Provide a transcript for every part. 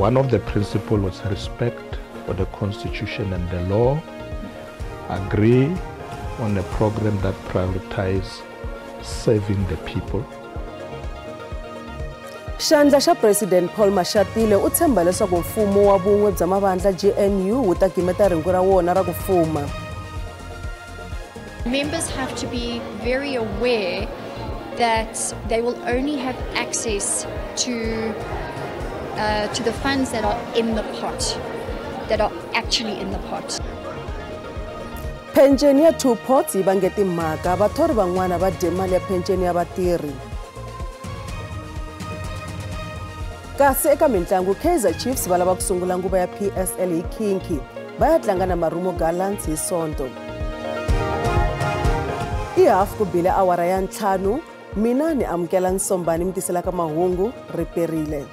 One of the principles was respect for the Constitution and the law, agree on a program that prioritizes serving the people. Xandla xa President Paul Mashatile u tshemba leswaku mfumo wa vun'we bya mavandla GNU wu ta gimeta rhengu ra wona ra ku fuma. Members have to be very aware that they will only have access to the funds that are in the pot, that are actually in the pot. Phenceni ya Two Pots yi vange timhaka, vathori van'wana va dye mali ya phenceni ya vatirhi. Kasi eka mintlangu, Kaizer Chiefs va lava ku sungula nguva ya PSL hi khinki, va ya tlanga na Marumo Gallants hi Sonto. I hafu ku bile awara ya 5, mina ni amukela Nsombani mi tiselaka mahungu riperile.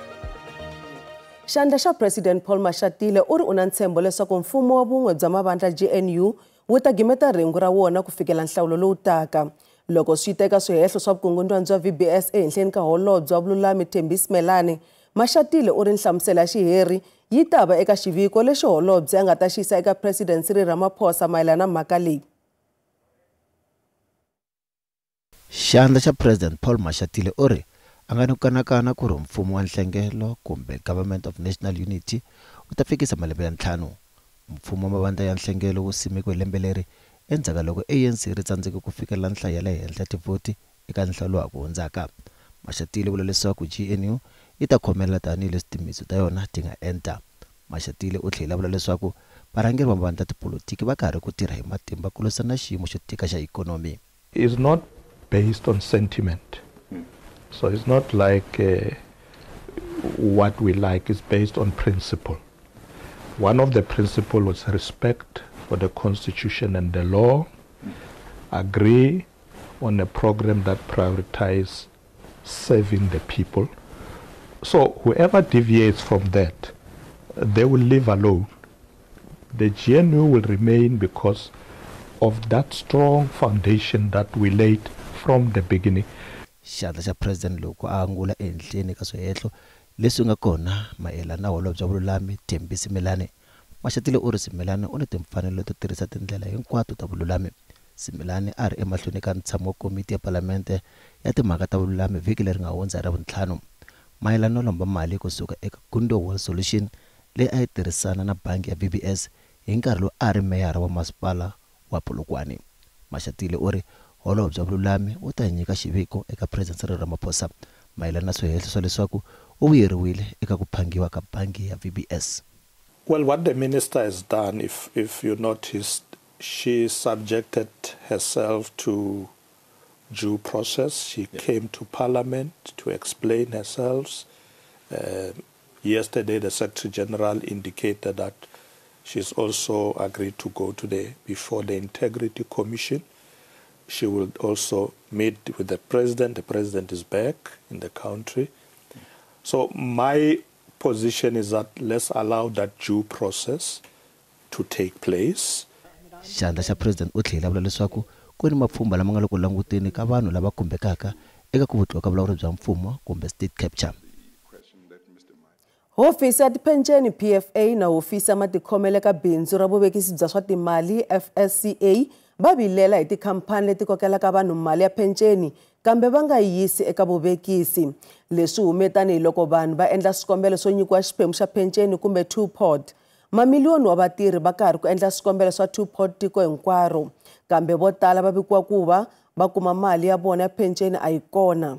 Xandla xa President Paul Mashatile u ri u na ntshembo leswaku mfumo wa vun'we bya mavandla GNU wu ta gimeta rhengu ra wona ku fikela nhlawulo lowu taka. Loko swi teka swihehlo swa vukungundwani bya VBS ehenhleni ka holobye wa vululami Thembi Simelane, Mashatile u ri nhlamuselo ya xiheri yi ta va eka xiviko lexi holobye a nga ta xi yisa eka President Cyril Ramaphosa mayelana na mhaka leyi. Xandla xa President Paul Mashatile u ri a nga ni ku kanakana ku ri mfumo wa nhlengelo kumbe Government of National Unity wu ta fikisa malembe ya 5. Mfumo wa mavandla ya nhlengelo wu simekiwe lembe leri endzhaku ka loko ANC ri tsandzeke ku fikelela nhlayo ya le henhla ya tivhoti eka nhlawulo wa ku hundzaka. Mashatile vula leswaku GNU yi ta khomelela tanihileswi timitsu ta yona ti nga enta. Mashatile u tlhela vula leswaku varhangeri va mavandla ya tipolotiki va karhi ku tirha hi matimba ku lwisana na xiyimo xo tika xa ikhonomi. Is not based on sentiment. So it's not like what we like, it's based on principle. One of the principles was respect for the Constitution and the law, agree on a program that prioritizes serving the people. So whoever deviates from that, they will live alone. The GNU will remain because of that strong foundation that we laid from the beginning. Xandla xa President loko a angula ehenhleni ka swihehlo leswi nga kona mayelana na holobye wa vululami Thembi Simelane, Mashatile u ri Simelane u ni timfanelo to tirhisa tindlela hinkwato ta vululami. Simelane a ri emahlweni ka ntshamo wa komiti ya palamente ya timhaka ta vululami vhiki leri nga hundza ra vuntlhanu mayelana no lomba mali kusuka eka Gundo Wealth Solution leyi a yi tirhisana na bangi ya VBS hi nkarhi lowu a ri meyara wa masipala wa Polokwane. Mashatile u ri holobye wa vululami u ta nyika xiviko eka President Cyril Ramaphosa mayelana na swihehlo swa leswaku u vuyeriwile eka ku phangiwa ka bangi ya VBS. Well, what the minister has done, if you noticed, she subjected herself to due process. She came to Parliament to explain herself. Yesterday, the Secretary General indicated that she's also agreed to go to before the Integrity Commission. She will also meet with the President. The President is back in the country. So my position is that let's allow that due process to take place. Xandla xa President u tlhela vula leswaku ku ni mapfhumba lama nga le ku languteni ka vanhu lava khumbekaka eka ku vutliwa ka vulawuri bya mfumo kumbe state capture. Hofisi ya tiphenceni PFA na hofisi ya matikhomelo ka bindzu ra vuvekisi bya swa timali FSCA va vilela hi tikhampani leti kokelaka vanhu mali ya phenceni kambe va nga yi yisi eka vuvekisi. Leswi hume tanihiloko vanhu va endla swikombelo swo nyikiwa xiphemu xa phenceni kumbe two pot. Mamiliyoni wa vatirhi va karhi ku endla swikombelo swa two pot tiko hinkwaro, kambe vo tala va vikiwa ku va va kuma mali ya vona ya phenceni a yi kona.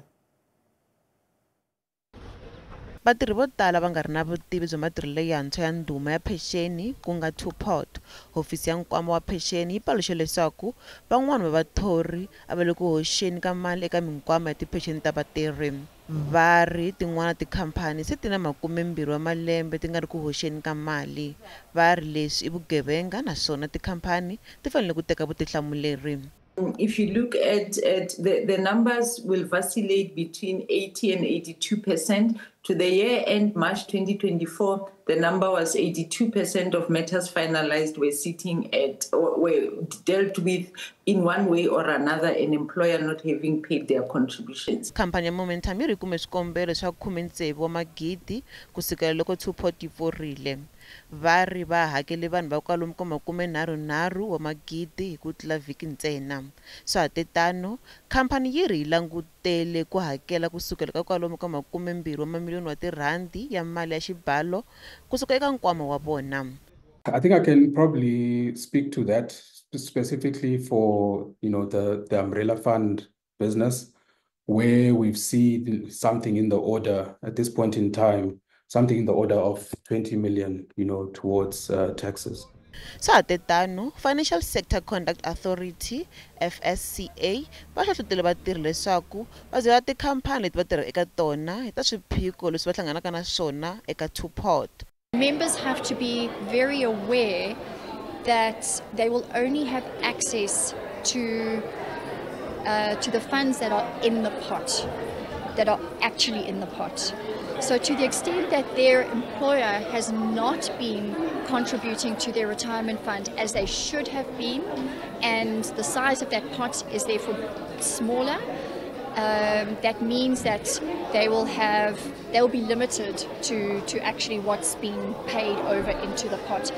Vatirhi vo tala va nga ri na vutivi bya matirhelo yantshwa ya ndhuma ya phenxeni ku nga two pot. Hofisi ya nkwama wa phenxeni yi paluxe leswaku van'wana va vathori a va le ku hoxeni ka mali eka minkwama ya tiphenxeni ta vatirhi. Va ri tin'wana tikhampani se ti na 20 wa malembe ti nga ri ku hoxeni ka mali. Va ri leswi i vugevenga naswona tikhampani ti fanele ku teka vutihlamuleri. If you look at the numbers will vacillate between 80 and 82%. To the year end, March 2024, the number was 82% of matters finalized were sitting at were dealt with in one way or another, an employer not having paid their contributions. Khampani ya Momentum yi ri kume swikombelo swa 16 wa magidi kusukela loko Two-Pot yi pfurile. Va ri va hakele vanhu va kwalomu ka 33 wa magidi hi ku tlula vhiki ntsena. Swa ha tetano, khampani yi ri yi langutele ku hakela kusukela ka kwalomu ka 20 wa mamiliyoni wa tirhandi ya mali ya xibalo kusuka eka nkwama wa vona. I think I can probably speak to that specifically for, you know, the umbrella fund business, where we've seen something in the order at this point in time, something in the order of 20 million, you know, towards taxes. Swa ha tetano, Financial Sector Conduct Authority FSCA va hlohlotele vatirhi leswaku va byela tikhampani leti va tirhaka eka tona hi ta swiphiqo leswi va hlanganaka na swona eka Two-Pot. Members have to be very aware that they will only have access to the funds that are in the pot, that are actually in the pot. So to the extent that their employer has not been contributing to their retirement fund as they should have been, and the size of that pot is therefore smaller, that means that they will be limited to actually what's been paid over into the pot.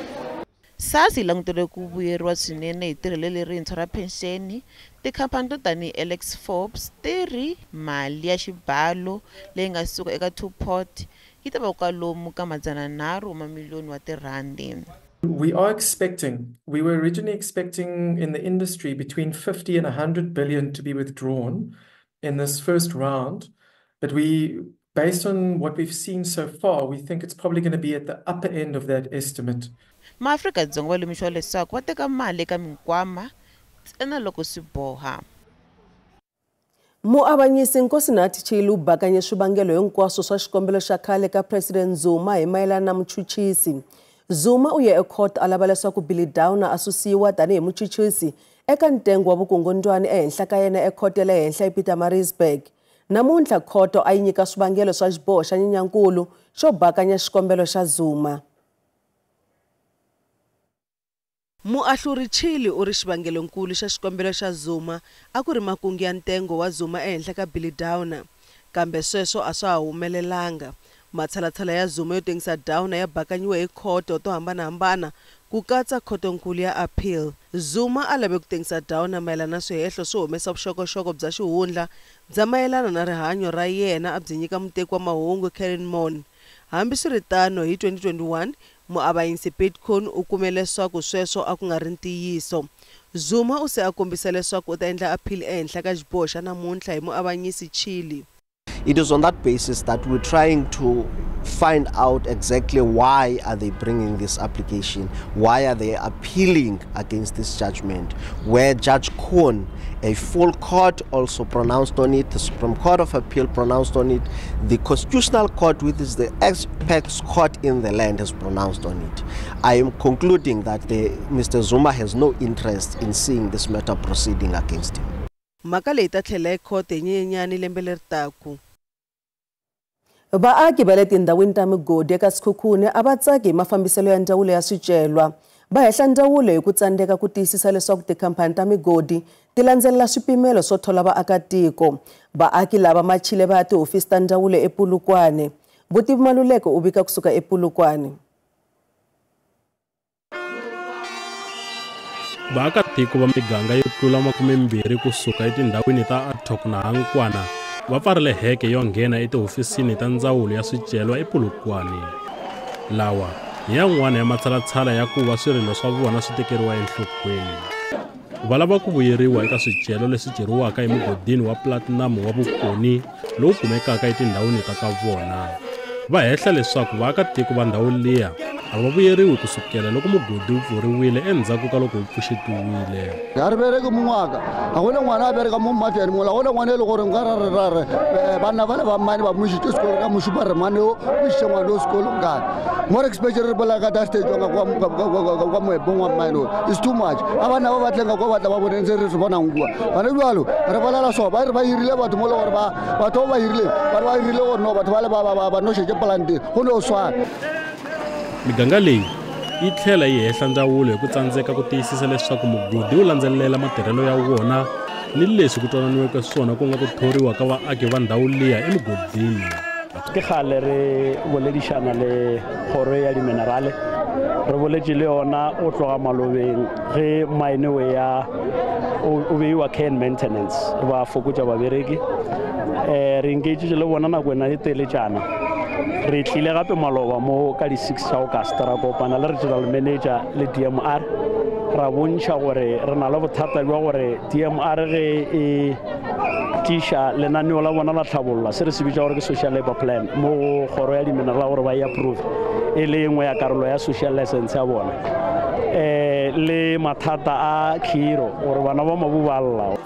SARS yi langutele ku vuyeriwa swinene hi tirhelo lerintshwa ra phenxeni. Tikhampani to tanihi Alex Forbes ti ri mali ya xibalo leyi nga suka eka Two-Pot yi ta va kwalomu ka 300 wa mamiliyoni wa tirhandi. We were originally expecting in the industry between 50 and 100 billion to be withdrawn in this first round, but based on what we've seen so far, we think it's probably going to be at the upper end of that estimate. MaAfrika-Dzonga va lemukisiwa leswaku va teka mali eka minkwama ntsena loko swi boha. Muavanyisi Nkosinathi Chili u bakanye swivangelo hinkwaswo swa xikombelo xa khale ka President Zuma hi mayelana na muchuchisi. Zuma u ye ekhoto a lava leswaku Billy Downer a susiwa tanihi muchuchisi eka ntengo wa vukungundwani ehenhla ka yena ekhoto ya le henhla ePietermaritzburg. Namuntlha khoto a yi nyika swivangelo swa xiboho xa Nyenyankulu xo bakanya xikombelo xa Zuma. Muahluri Chili u ri xivangelonkulu xa xikombelo xa Zuma a ku ri makungu ya ntengo wa Zuma ehenhla ka Billy Downer, kambe sweswo a swa ha humelelanga. Matshalatshala ya Zuma yo tengisa Downer ya bakanyiwe hi khoto to hambanahambana ku katsa khotonkulu ya appeal. Zuma a lave ku tengisa Downer mayelana na swihehlo swo humesa vuxokoxoko bya xihundla bya mayelana na rihanyo ra yena a byi nyika muteki wa mahungu Karen Moon. Hambiswiritano, hi 2021 muavanyisi Piet Koen u kume leswaku sweswo a ku nga ri ntiyiso. Zuma u se a kombisa leswaku u ta endla appeal ehenhla ka xiboho xa namuntlha hi muavanyisi Chili. It is on that basis that we're trying to find out exactly why are they bringing this application, why are they appealing against this judgment, where Judge Koen, a full court also pronounced on it, the Supreme Court of Appeal pronounced on it, the Constitutional Court, which is the apex court in the land, has pronounced on it. I am concluding that Mr. Zuma has no interest in seeing this matter proceeding against him. Mhaka leyi ta tlhela ekhoto hi Nyenyenyani lembe leri taku. Vaaki va le tindhawini ta migodi eka Sekhukhune a va tsaki hi mafambiselo ya ndzawulo ya swicelwa. Va hehla ndzawulo hi ku tsandzeka ku tiyisisa leswaku tikhampani ta migodi ti landzelela swipimelo swo thola vaakatiko. Vaaki lava machile va ya tihofisi ta ndzawulo ePolokwane. Vutivi Maluleke u vika kusuka ePolokwane. Vaakatiko va miganga yo tlula 20 kusuka etindhawini ta Atok na Hankwana va pfarile heke yo nghena etihofisini ta ndzawulo ya swicelwa ePolokwane. Lawa hi yan'wana ya matshalatshala ya ku va swirilo swa vona swi tekeriwa enhlokweni. Va lava ku vuyeriwa eka swicelwa leswi ceriwaka emugodini wa platinum wa Bokoni lowu kumekaka etindhawini ta ka vona. Va hehla leswaku vaakatiko va ndhawu liya a va vuyeriwi kusukela loko mugodi wu pfuriwile endzhaku ka loko wu pfuxetiwile. A ri bereki mun'waka, a ku na n'wana a bereka mo mafiani mola, go na ngwana e le gore nka ra re banna ba le ba mmane ba mo isitse sekolo ka mosupa re mane o o isitse ngwana o sekolo nkane. More exposure re bolela ka dust e tswang kwa moepong wa mine o, it's too much. A bana ba batleng ka kwa batla ba bone ntse re se bonang kua. Bana jwalo re bolela so ba re ba hirile batho mo le gore ba batho ba hirile ba re ba hirile gore no batho ba le ba nošetše plante go no swana. Miganga leyi Yi tlhela yi hehla ndzawulo hi ku tsandzeka ku tiyisisa leswaku mugodi wu landzelela matirhelo ya wona ni leswi ku twananiweke swona ku nga ku thoriwa ka vaaki va ndhawu liya emugodini. Ke kgale re boledišana le kgoro ya diminerale, re boletše le yona o tloga malobeng ge mine o ya o beiwa care and maintenance, ba fokotša babereki. Re engagile le bona nako ena e teletšana. Re tlile gape maloba mo ka di-6 tša August ra kopana le regional manager le DMR, ra bontšha gore re na le bothata bja gore DMR ge e tliša lenaneo la bona la tlhabollo, se re se bitša gore ke social labor plan mo go kgoro ya diminerala gore ba e approve e le engwe ya karolo ya social license ya bona, le mathata a khiro gore bana ba mabu ba lla.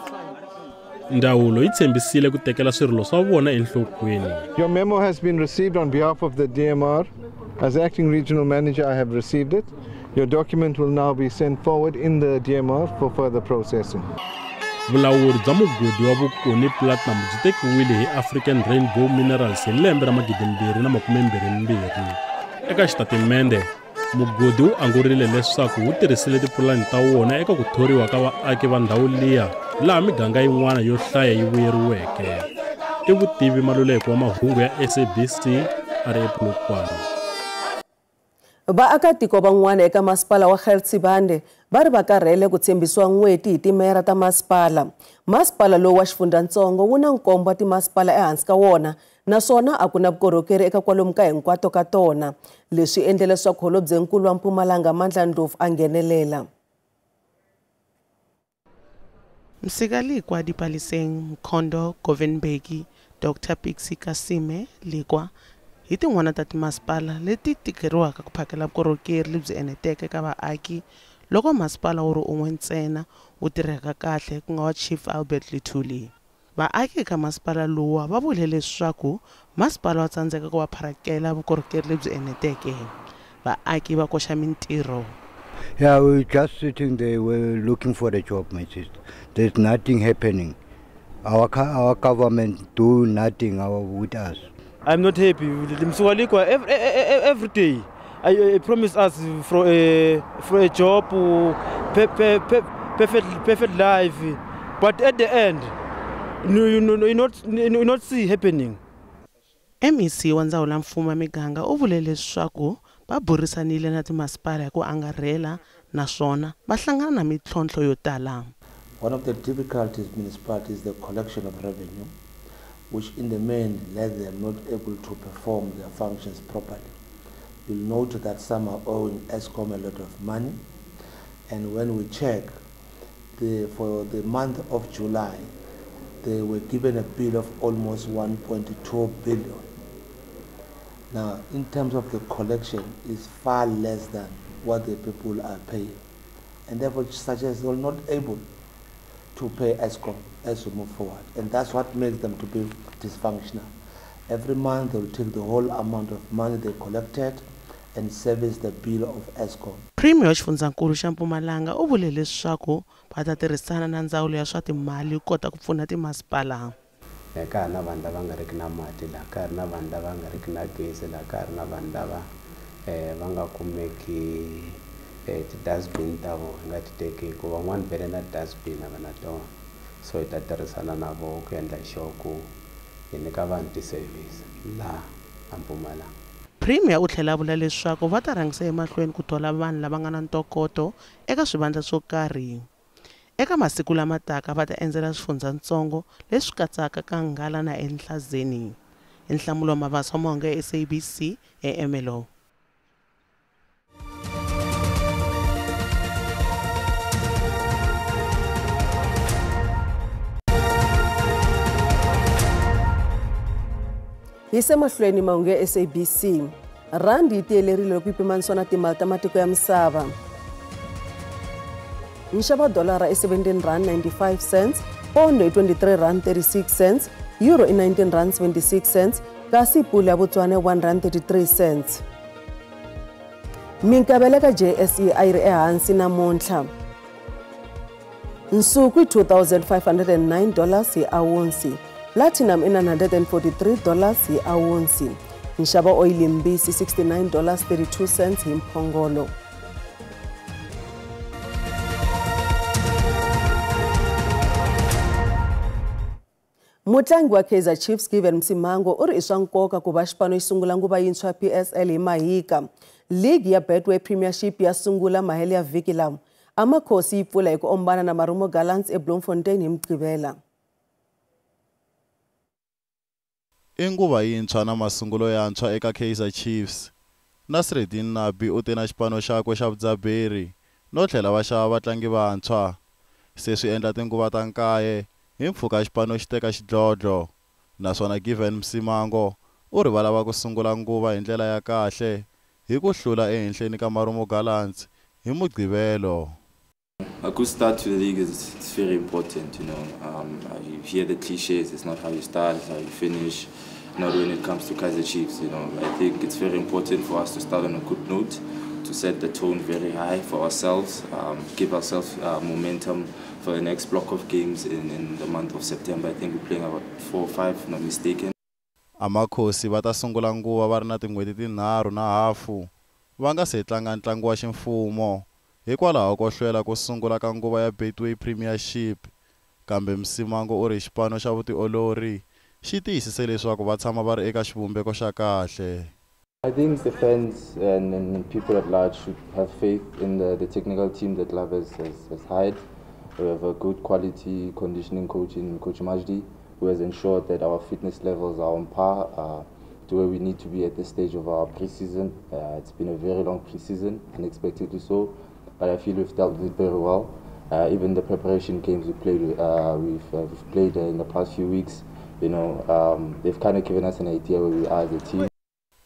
Ndzawulo yi tshembisile ku tekela swirilo swa vona enhlokweni. Your memo has been received on behalf of the DMR. As acting regional manager, I have received it. Your document will now be sent forward in the DMR for further processing. Vulawuri bya mugodi wa Bokoni Platinum byi tekiwile hi African Rainbow Minerals hi lembe ra 2022. Eka xitatimende, mugodi wu angurile leswaku wu tirhisile tipulani ta wona eka ku thoriwa ka vaaki va ndhawu liya laha miganga yin'wana yo hlaya yi vuyeriweke. I Vutivi Maluleke wa mahungu ya SABC a ri ePolokwane. Vaakatiko van'wana eka masipala wa Gert Sibande va ri va karhele ku tshembisiwa n'hweti hi timeyara ta masipala. Masipala lowu wa xifundzatsongo wu na nkombo wa timasipala ehansi ka wona naswona a ku na vukorhokeri eka kwalomu ka hinkwato ka tona. Leswi endle leswaku holobyenkulu wa Mpumalanga Mandla Ndlovu a nghenelela. Msikalikwa Dipaleseng Mkhondo Govan Mbeki Dr Pixie Kasime Lekwa hi tin'wana ta timasipala leti tikeriwaka ku phakela vukorhokeri lebyi eneteke ka vaaki loko masipala wu ri un'we ntsena wu tirhaka kahle ku nga wa Chief Albert Lithuli. Vaaki eka masipala luwa va vule leswaku masipala wa tsandzeka ku va phakela vukorhokeri lebyi eneteke. Vaaki va koxa mintirho. Yeah, we're just sitting there, we're looking for a job, my sister. There's nothing happening. Our government do nothing with us. I'm not happy. Every day, I promise us for a job, perfect life, but at the end, you not see happening. MEC wa ndzawulo ya mfumo ya miganga u vule leswaku va burisanile na timasipala hi ku angarhela naswona va hlangana na mintlhontlho yo tala. One of the difficulties municipalities is the collection of revenue, which in the main led them not able to perform their functions properly. You'll note that some are owing Eskom a lot of money, and when we check, for the month of July, they were given a bill of almost 1.2 billion. Now, in terms of the collection, it's far less than what the people are paying, and therefore suggests they're not able to pay Eskom as we move forward, and that's what makes them to be dysfunctional. Every month they will take the whole amount of money they collected and service the bill of Eskom. Premier wa xifundzankulu xa Mpumalanga u vule leswaku va ta tirhisana na ndzawulo ya swa timali ku kota ku pfuna timasipala. Ka ha ri na vanhu lava nga riki na mati laha, ka ha ri na vanhu lava nga riki na gezi laha, ka ha ri na vanhu lava va nga kumeki ti-dustbin ta vona hi nga ti teki hikuva van'wani vele na dustbin a va na tona. So hi ta tirhisana na vona ku endla sure ku hi nyika vanhu ti-service laha a Mpumalanga. Premier u tlhela a vula leswaku va ta rhangisa emahlweni ku thola vanhu lava nga na ntokoto eka swivandla swo karhi. Eka masiku lama taka va ta endzela swifundzatsongo leswi katsaka Kangala na Enhlazeni. Nhlamulo Mabasa mahungu ya SABC eMLO. Hi se mahlweni mahungu ya SABC. Randi yi tiyelerile loko yi pimanisiwa na timali ta matiko ya misava. Nxavo wa dolara i R17.95, pondo i R23.36, euro i R19.76, kasi pula ya Botswana i R1.33. Minkavelo eka JSE a yi ri ehansi namuntlha. Nsuku i $2,509 hi awunsi, platinum i $943 hi awunsi. Nxavo oyili mbisi $69.32 hi mphongolo. Mutlangi wa Kaizer Chiefs Given Msimango u ri i swa nkoka ku va xipano xi sungula nguva yintshwa ya PSL hi mahika. League ya Betway Premiership ya sungula mahelo ya vhiki lama. Amakhosi yi pfula hi ku ombana na Marumo Gallants eBloemfontein hi Mugqivela. I nguva yintshwa na masungulo yantshwa eka Kaizer Chiefs. Nasreddine Nabi u te na xipano xakwe xa vudzaberi no tlhela va xava vatlangi vantshwa. Se swi endla tinguva ta 9 hi mpfhuka xipano xi teka xidlodlo. Naswona Given Msimango u ri va lava ku sungula nguva hi ndlela ya kahle hi ku hlula ehenhleni ka Marumo Gallants hi Mugqivelo. A good start to the league is very important, you know. You hear the cliches, it's not how you start, it's how you finish. Not when it comes to Kaizer Chiefs, you know. I think it's very important for us to start on a good note, to set the tone very high for ourselves, give ourselves momentum for the next block of games in the month of September. I think we're playing about 4 or 5, if I'm not mistaken. Amakhosi va ta sungula nguva va ri na tin'hweti tinharhu na hafu va nga se tlanga ntlangu wa ximfumo hikwalaho ko hlwela ku sungula ka nguva ya Betway Premiership. Kambe Msimango u ri xipano xa vutiolori xi tiyisise leswaku va tshama va ri eka xivumbeko xa kahle. I think the fans and people at large should have faith in the technical team that Love has hired. We have a good quality conditioning coach in Coach Majdi, who has ensured that our fitness levels are on par to where we need to be at this stage of our preseason. It's been a very long preseason, unexpectedly so, but I feel we've dealt with it very well. Even the preparation games we played, we've played in the past few weeks, you know, they've kind of given us an idea where we are as a team.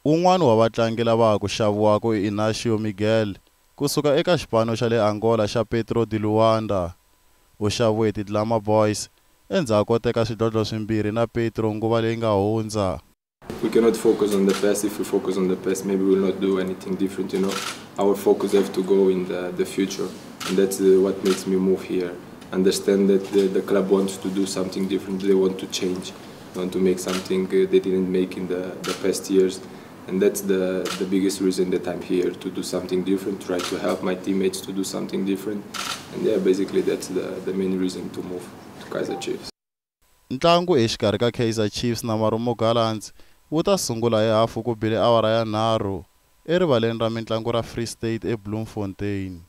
Un'wana wa vatlangi lava ku xaviwaka i Inacio Miguel kusuka eka xipano xa le Angola xa Petro de Luanda. U xaviwe hi ti-Glamour Boys endzhaku ko teka swidlodlo swimbirhi na Petro nguva leyi nga hundza. We cannot focus on the past. If we focus on the past, maybe we'll not do anything different, you know. Our focus has to go in the future, and that's what makes me move here. Understand that the club wants to do something different. They want to change, they want to make something they didn't make in the past years. And that's the biggest reason that I'm here, to do something different, try to help my teammates to do something different. And yeah, basically that's the main reason to move to Kaizer Chiefs. Ntlangu exikarhi ka Kaizer Chiefs na Marumo Gallants wu ta sungula hi hafu ku bile awara ya 3 erivaleni ra mintlangu ra Free State eBloemfontein.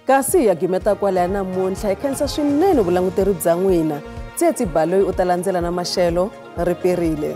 Kasi ya gimeta kwala namuntlha hi khensa swinene vulanguteri bya n'wina. Tsietsi Baloyi u ta landzela na maxelo riperile.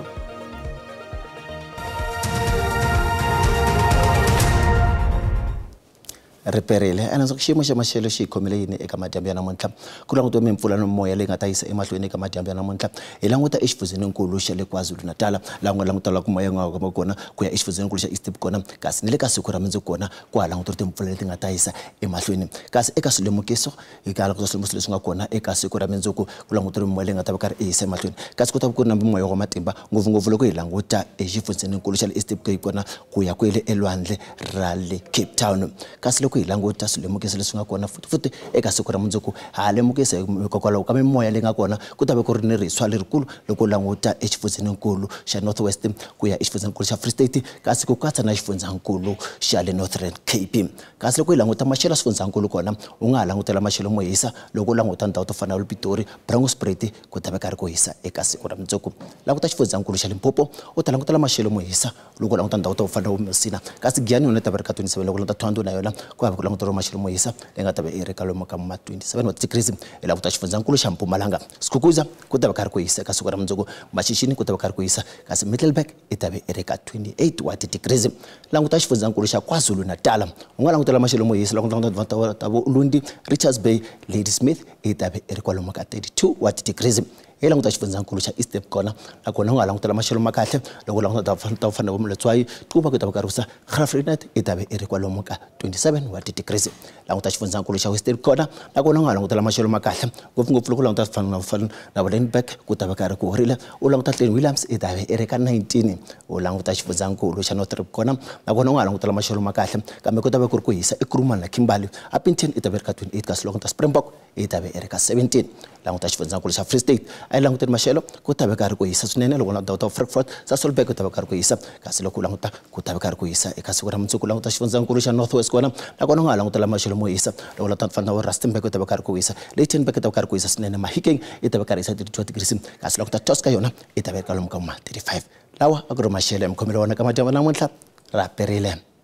Riperile ene xiyimo xa maxelo xi hi khomile yini eka madyambu ya namuntlha ku langutiwa mimpfula no moya leyi nga ta yisa emahlweni eka madyambu ya namuntlha hi languta exifundzheninkulu xa le KwaZulu-Natal laha ku nga langutela ku moya nga koma kona ku ya exifundzheninkulu xa East Cape kona kasi ni le ka siku ra mundzuku kona ku ha langutiwa timpfula leti nga ta yisa emahlweni kasi eka swilemukiso hi ka languta swilemukiso leswi nga kona eka siku ra mundzuku ku langutiwa mimoya leyi nga ta va karhi yi yisa emahlweni kasi ku ta va ku ri na mimoya wa matimba ngopfungopfu loko hi languta exifundzheninkulu xa le East Cape kona ku ya kwele elwandle ra le Cape Town kasi loko hi languta swilemukiso leswi nga kona futhi eka siku ra mundzuku ha lemukisa hikokwalaho ka mimoya leyi nga kona ku ta va ku ri ni riswa lerikulu loko languta exifundzheninkulu xa North West ku ya exifundzheninkulu xa Free State kasi ku katsa na xifundzankulu xa le Northern Cape kasi loko hi languta maxelo ya swifundzankulu kona u nga ha langutela maxelo mo hisa loko u languta ndhawu to fana na Pitori Bronkhorstspruit ku ta va karhi ku hisa eka siku ra mundzuku languta xifundzankulu xa Limpopo u ta langutela maxelo mo hisa loko u languta ndhawu to fana na Messina kasi Giyani yona ta va ri ka 27 loko u languta Thohoyandou na yona ku hava ku langutela maxelo mo hisa leyi nga ta va yi ri ka lomu ka ma 27 wa degrees hi languta xifundzankulu xa Mpumalanga Skukuza ku ta va karhi ku hisa eka siku ra mundzuku Mashishini ku ta va karhi ku hisa kasi Middelburg i ta va i ri ka 28 wa degrees languta xifundzankulu xa KwaZulu-Natal u nga langutela maxelo mo hisa loko languta ta vo Ulundi Richards Bay Ladysmith i ta va i ri kwalomu ka 32 wa degrees hi languta xifundzankulu xa East Cape kona nakona u nga langutela maxelo ma kahle loko languta ta fana na Letswayi Cuba ku ta va karhi ku Graaff-Reinet i ta va i ri kwalomu ka 27 wa degrees languta xifundzankulu xa West Cape kona nakona u nga langutela maxelo ma kahle ngopfungopfu loko languta fana na Wellenberg ku ta va karhi ku horile u languta Klein Williams i ta va i ri ka 19 u languta xifundzankulu xa North Cape kona nakona u nga langutela maxelo ma kahle kambe ku ta va ku ri ku hisa eKruman na Kimberley Upington i ta va i ri ka 28 kasi loko ta Springbok i ta va i ri ka 17 languta xifundzankulu xa Free State A yi languteni maxelo, ku ta ve karhi ku hisa swinene. Loko u languta ta Frankfurt, Sasolburg ku ta ve karhi ku hisa, kasi loko u languta ku ta ve karhi ku hisa eka siku ra mundzuku. Languta xifundzankulu xa North West kona, nakona u nga ha langutela maxelo mo hisa. Loko languta fana na Rustenburg ku ta ve karhi ku hisa, Lyttonburg ku ta ve karhi ku hisa swinene, Mahikeng yi ta ve karhi hisa 32 degrees, kasi loko ta Tosca yona yi ta ve kwalomu ka ma 35. Lawa a ku ri maxelo ya mikhomelo wona ka madyambu namuntlha. Ra perile.